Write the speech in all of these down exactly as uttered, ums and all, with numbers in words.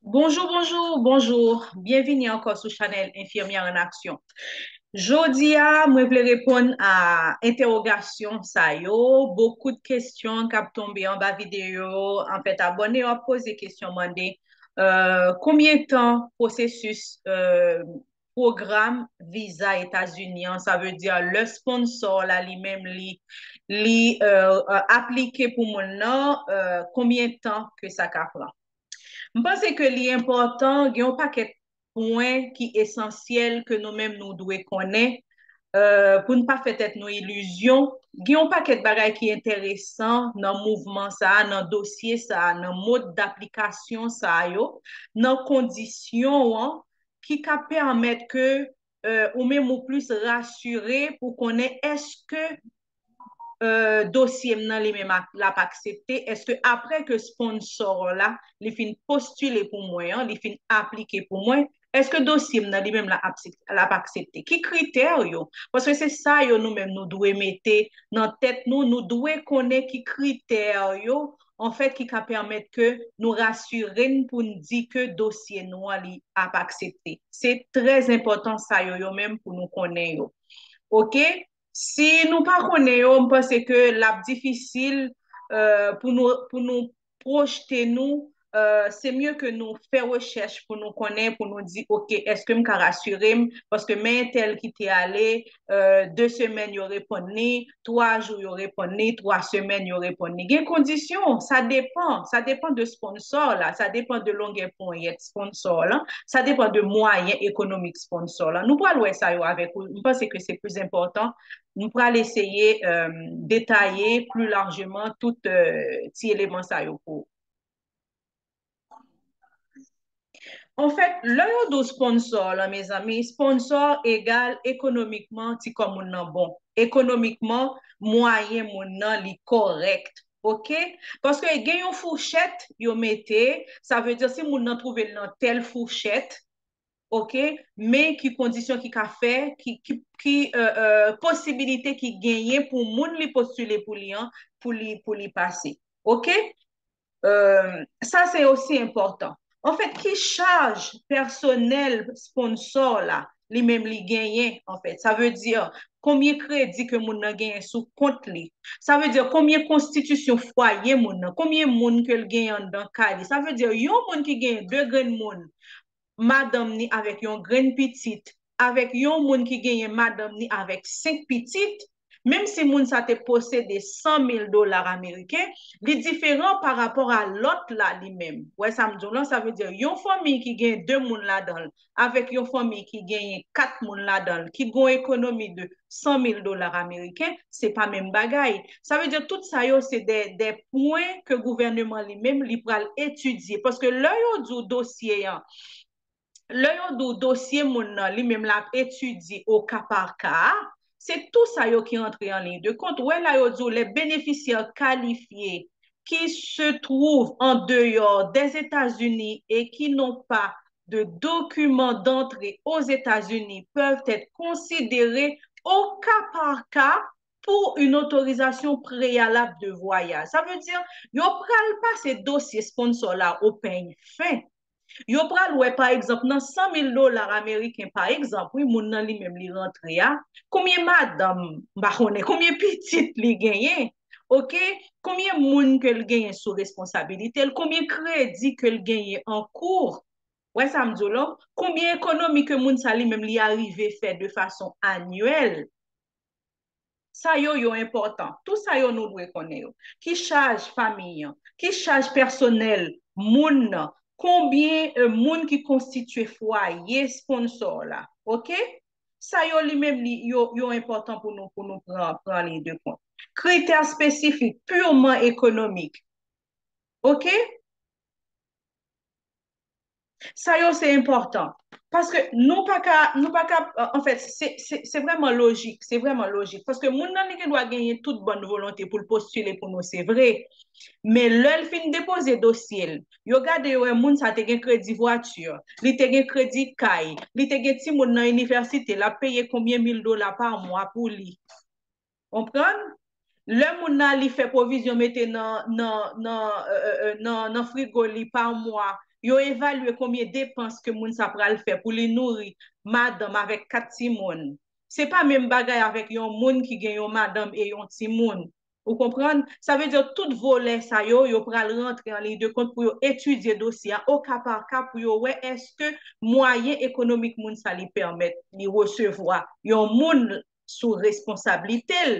Bonjou, bonjou, bonjou. Byenvini ankò sou chanèl Infirmière en Action. Jodi a, mwen vle reponn a entèwogasyon sa yo. Bokou de kesyon k ap tonbe anba videyo. Anfèt, abòne yo ap poze kesyon, mande, euh, konbyen tan pwosesis, euh, pwogram viza Etazini an, sa vle di lè sponsor la li menm li, li, euh, euh, aplike pou moun nan, euh, konbyen tan ke sa ka pran. M panse ke li enpòtan, gen yon pakèt pwen ki esansyèl ke nou menm nou dwe konnen, euh, pou n pa fè tèt nou ilizyon. Gen yon pakèt bagay ki enteresan nan mouvman sa a, nan dosye sa a, nan mòd daplikasyon sa a yo, nan kondisyon an, ki ka pèmèt ke, euh, ou menm ou plis rasire pou konnen èske, euh, dosye m nan li menm ap, l ap aksepte, èske apre ke sponsor la, li fin postile pou mwen an, li fin aplike pou mwen, èske dosye m nan li menm la ap, l ap aksepte? Ki kritè yo? Paske se sa yo nou menm nou dwe mete nan tèt nou, nou dwe konnen ki kritè yo, anfèt, ki ka pèmèt ke nou rasire n pou n di ke dosye nou an li ap aksepte. Se trè enpòtan sa yo, yo menm pou nou konnen yo. Oke? Si nou pa konnen yo, m panse ke l ap difisil, euh, pou nou, pou nou pwojte nou, euh, se mye ke nou fè rechèch pou nou konnen, pou nou di, oke, èske m ka rasire m? Paske men entèl ki te ale, euh, de semèn yo reponn li, twa jou yo reponn li, twa semèn yo reponn li. Gen kondisyon, sa depan, sa depan de sponsor la, sa depan de longè ponyèt sponsor la, sa depan de mwayen ekonomik sponsor la. Nou pral wè sa yo avèk ou. M panse ke se plis enpòtan. M pral eseye, euh, detaye pli lajman tout, euh, ti eleman sa yo pou ou. Anfèt, lè yo di w sponsor la, mezanmi, sponsor egal ekonomikman ti kò moun nan bon. Ekonomikman, mwayen moun nan li kòrèk. Oke? Paske gen yon fouchèt yo mete, sa vle di si moun nan twouve l nan tèl fouchèt, oke, men ki kondisyon ki ka fè, ki, ki, ki, euh, euh, posibilite ki genyen pou moun li postile pou li an, pou li, pou li pase. Oke? Euh, sa se osi enpòtan. Anfèt, ki chaj pèsonèl sponsor la, li menm li genyen, anfèt? Sa vle di, konbyen kredi ke moun nan genyen sou kont li? Sa vle di, konbyen konstitisyon fwaye moun nan? Konbyen moun ke l genyen anndan kay li? Sa vle di, yon moun ki genyen de grenn moun, madanm ni avèk yon grenn pitit, avèk yon moun ki genyen madanm ni avèk senk pitit, menm si moun sa te posede san mil dola ameriken, li diferan pa rapò a lòt la li menm. Wè sa m di w lan, sa vle di yon fanmi ki gen de moun ladan l, avèk yon fanmi ki genyen kat moun ladan l, ki gon ekonomi de san mil dola ameriken, se pa menm bagay. Sa vle di tout sa yo se de, de pwen ke gouvèneman li menm li pral etidye. Paske lè yo di w dosye an, lè yo di w dosye moun nan, li menm l ap etidye o ka pa ka, se tou sa yo ki antre an liy de kont. Ou wè la yo di w les bénéficiaires qualifiés qui se trouvent en dehors des États-Unis et qui n'ont pas de document d'entrée aux États-Unis peuvent être considérés au cas par cas pour une autorisation préalable de voyage. Sa vle di, yo pral pase dosye sponsor la o peigne fin. Yo pral wè, pa egzanp, nan san mil dola ameriken, pa egzanp, wi, moun nan li menm li rantre a, konbyen madanm, m pa konnen, konbyen pitit li genyen, oke? Konbyen moun ke l genyen sou responsabilite l, konbyen kredi ke l genyen an kou, wè sa m di w lan, konbyen ekonomi ke moun sa li menm li arive fè de fason anyèl. Sa yo, yo enpòtan. Tou sa yo nou dwe konnen yo. Ki chaj fanmi an? Ki chaj pèsonèl moun nan? Konbyen, euh, moun ki konstitye fwaye sponsor la? Oke? Sa yo li menm li, yo, yo enpòtan pou nou, pou nou pran, pran li de kont. Kritè espesifik, purman ekonomik. Oke? Sa yo se enpòtan. Paske nou pa ka, nou pa ka, euh, anfèt, se, se, se vrèman lojik, se vrèman lojik. Paske moun nan li gen dwa genyen tout bòn volonte pou l postile pou nou, se vre. Men lè l fin depoze dosye l, yo gade yo wè moun sa te gen kredi vwati, li te gen kredi kay, li te gen timoun nan inivèsite, l ap peye konbyen mil dola pa mwa pou li. Konprann? Lè moun nan li fè pwovizyon mete nan, nan, nan, euh, euh, euh, nan, nan frigo li pa mwa, Yo evalye konbyen depans ke moun sa pral fè pou li nouri madanm avèk kat timoun. Se pa menm bagay avèk yon moun ki gen yon madanm e yon timoun. Ou konprann? Sa vle di tout volè sa yo, yo pral rantre an liy de kont pou yo etidye dosye a o ka pa ka pou yo wè èske mwayen ekonomik moun sa li pèmèt li resevwa yon moun sou responsablite l.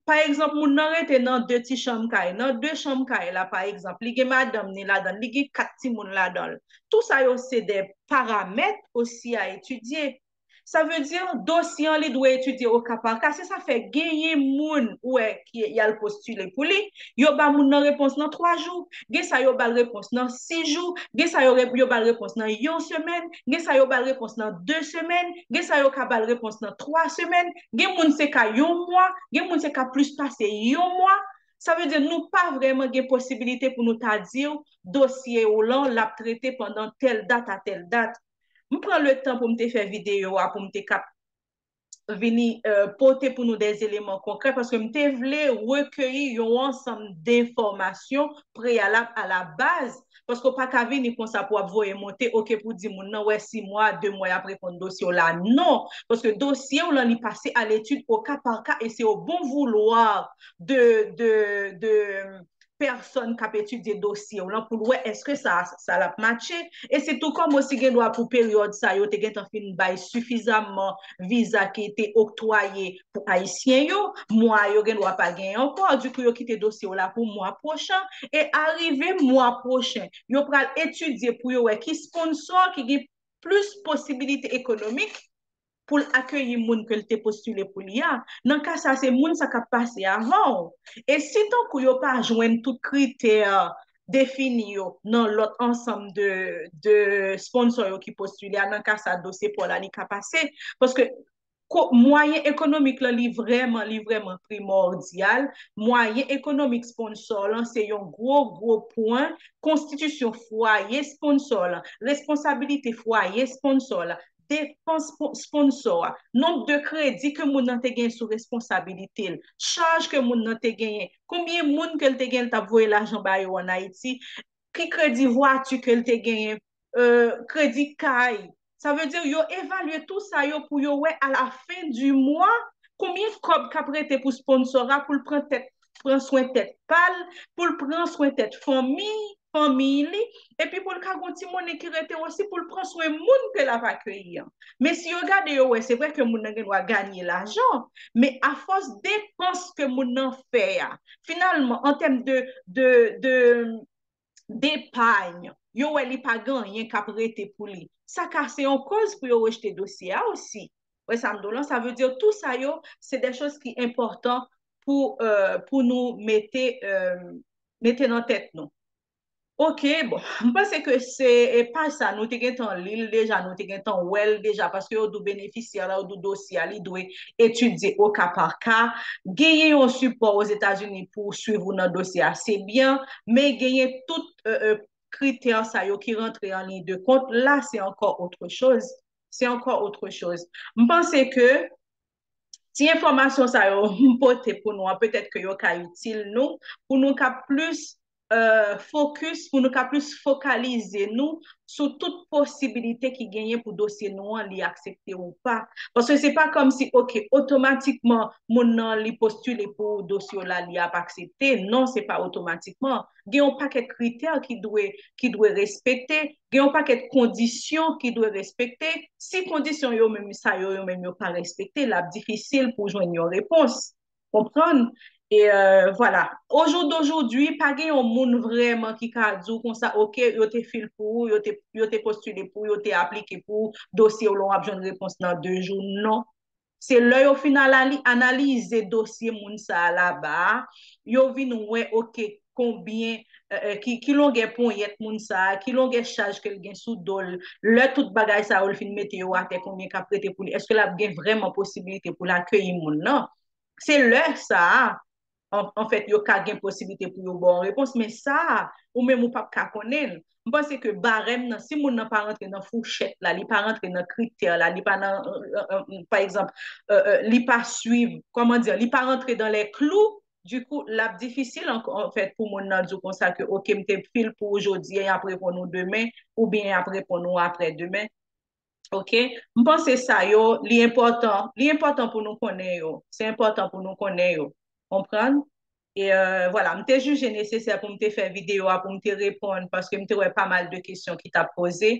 Pa egzanp, moun nan rete nan de ti chanm kay, nan de chanm kay la, pa egzanp, li gen madanm ni ladan l, li gen kat timoun ladan l. Tou sa yo se de paramèt osi a etidye. Sa vle di dosye an li dwe etidye o ka pa ka. Se sa fè genyen moun ou wè ki y al postile pou li, yo ba moun nan repons nan twa jou. Gen sa yo ba l repons nan sis jou. Gen sa yo, re- yo ba l repons nan yon semèn. Gen sa yo ba l repons nan de semèn. Gen sa yo ka ba l repons nan twa semèn. Gen moun se ka yon mwa. Gen moun se ka plis pase yon mwa. Sa vle di nou pa vrèman gen posibilite pou nou ta di w dosye w lan l ap trete pandan tèl dat a tèl dat. M pran le tan pou m te fè videyo a pou m te kap vini euh, pote pou nou de eleman konkrè paske m te vle rekeyi yon ansanm denfòmasyon preyalab a la baz paske w pa ka vini konsa pou ap voye monte oke pou di moun nan wè si mwa de mwa y ap reponn dosye w la non paske dosye w lan li pase a letid o ka pa ka e se o bon voulwa de de de pèsòn k ap etidye dosye w lan pou l wè èske sa sa l ap matche. E se tou kòm osi gen dwa pou peryòd sa yo te gentan fin bay sifizaman viza ki te oktwaye pou ayisyen yo, mwa yo gen dwa pa genyen ankò, dikou yo kite dosye w la pou mwa pwochen, e arive mwa pwochen, yo pral etidye pou yo wè ki sponsò ki gen plis posibilite ekonomik pou l akeyi moun ke l te postile pou li a. Nan ka sa, se moun sa k ap pase avan w. E si tankou yo pa jwenn tout kritè defini yo nan lòt ansanm de, de sponsò yo ki postile a, nan ka sa, dosye pa w la, li ka pase. Paske ko- mwayen ekonomik lan, li vrèman, li vrèman primòdyal. Mwayen ekonomik sponsò lan, se yon gwo, gwo pwen konstitisyon fwaye sponsò lan, responsabilite fwaye sponsò lan, depans sponsò a, nonb de kredi ke moun nan te gen sou responsabilite l, chaj ke moun nan te genyen, konbyen moun ke l te gen l t ap voye lajan ba yo ann Ayiti, ki kredi vwati ke l te genyen, euh, kredi kay. Sa vle di yo evalye tou sa yo pou yo wè a la fen di mwa konbyen kòb k ap rete pou sponsò a pou l pran tèt pran swen tèt pa l, pou l pran swen tèt fanmi fanmiy li, epi pou l ka gon ti monnen ki rete osi pou l pran swen moun ke l ap akeyi an. Men si yo gade yo wè se vre ke moun nan gen dwa ganye lajan, men afòs depans ke moun nan fè a, finalman an tèm de de de depay, yo wè li pa gen anyen k ap rete pou li. Sa ka se yon koz pou yo rejte dosye a osi. Wè sa m di w lan, sa vle di tou sa yo se de choz ki enpòtan pou, euh, pou nou mete, euh, mete nan tèt nou. Ok, bon, m panse ke se e paj sa nou te gentan li l deja, nou te gentan wè l deja, paske yo di w benefisyè la, yo di w dosye a, li dwe etidye o ka pa ka. Genyen yon sipò Ozetazini pou swiv ou nan dosye a, se byen, men genyen tout euh, euh, kritè sa yo ki rantre an liy de kont, la se ankò otre choz. Se ankò otre choz. M panse ke ti enfòmasyon sa yo m pote pou nou an, petèt ke yo ka itil nou, pou nou ka plis euh, focus, pou nou ka plis fokalize nou sou tout posibilite ki genyen pou dosye nou an li aksepte ou pa. Paske se pa kòm si, ok, otomatikman moun nan li postile pou dosye w la li ap aksepte. Non, se pa otomatikman. Gen yon pakèt kritè ki dwe ki dwe respekte, gen yon pakèt kondisyon ki dwe respekte. Si kondisyon yo menm sa yo, yo menm yo pa respekte, l ap difisil pou jwenn yon repons. Konprann? E euh, vwala. Ojou dojodi, pa gen yon moun vrèman ki ka di w konsa, ok, yo te fil pou ou, yo te, yo te postile pou ou, yo te aplike pou ou, dosye w lan w ap jwenn repons nan de jou. Non. Se lè yo fin analize dosye moun sa a laba a, yo vin wè, ok, konbyen, euh, euh, ki, ki longè ponyèt moun sa a, ki longè chaj ke l gen sou do l. Lè tout bagay sa yo l fin mete yo atè, konbyen k ap rete pou li? Èske l ap gen vrèman posibilite pou l akeyi moun nan? Se lè sa a, an, anfèt, yo ka gen posiblite pou yo ba w repons, men sa a, ou menm ou p ap ka konnen l. M panse ke barèm nan, si moun nan pa rantre nan fouchèt la, li pa rantre nan kritè la, li pa nan, euh, euh, euh, pa egzanp, euh, euh, li pa swiv, kòman di, li pa rantre dans les clous, Du coup, l ap difisil an, an fèt pou moun nan di w konsa ke, ok, m te fil pou ou jodi a, y ap reponn ou demen, oubyen y ap reponn ou aprè demen. Ok? M panse sa yo, li enpòtan, li enpòtan pou nou konnen yo. Se enpòtan pou nou konnen yo. Konprann? E, euh, vwala, m te jije nesesè pou m te fè videyo a, pou m te reponn, paske m te wè pa mal de kesyon ki t ap poze.